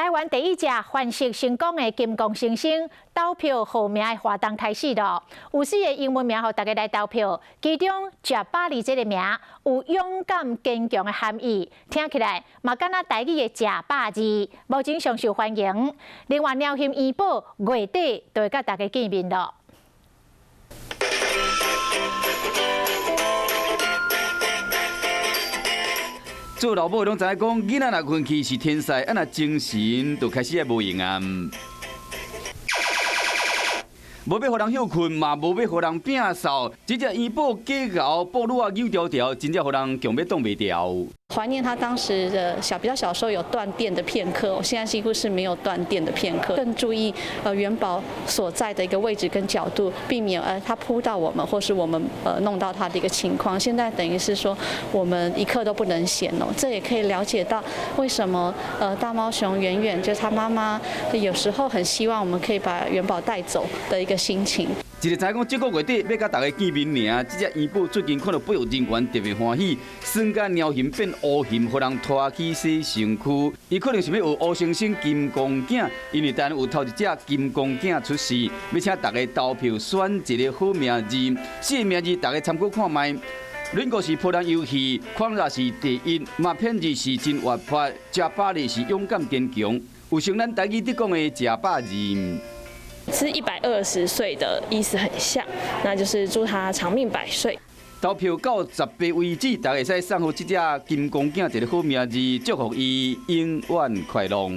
台灣第一隻繁殖成功的金剛猩猩投票號名的活動開始囉。有四个英文名予大家來投票，其中 Jabari 這个名有勇敢堅強的含義，聽起來嘛敢若台語的食飽字，目前上受歡迎。另外，貓熊元寶月底就會佮大家見面囉。做老母攏知影講，囡仔若睏去是天使，啊若精神就開始愛無閒啊。無欲予人歇睏，嘛無欲予人摒掃，這隻元寶假猴布魯仔扭條條，真正予人強欲擋袂牢。懷念他當時的小比較小時候有斷電的片刻，我現在幾乎是沒有斷電的片刻。更注意元寶所在的一個位置跟角度，避免他撲到我們，或是我們弄到他的一個情況。現在等於是說，我們一刻都不能閒哦。這也可以了解到為什麼大貓熊遠遠就是他媽媽有時候很希望我們可以把元寶帶走的一個心情。一个知影講這个月底欲佮大家見面爾，這隻元寶最近看到保育人員特別歡喜，耍甲貓熊變烏熊，予人拖去洗身軀。伊可能想欲學烏猩猩金剛囝，因為台灣有頭一隻金剛囝出世，欲請大家投票選一个好名字。四个名字大家參考看覓。輪個是波蘭遊戲，匡拉是第一，馬片字是真活潑，Jabari 是勇敢堅強，有像咱台語佇講的食飽字。是120歲的意思很像，那就是祝他長命百歲。投票到18為止，大家會使送予這隻金剛囝一个好名字，祝福伊永遠快樂。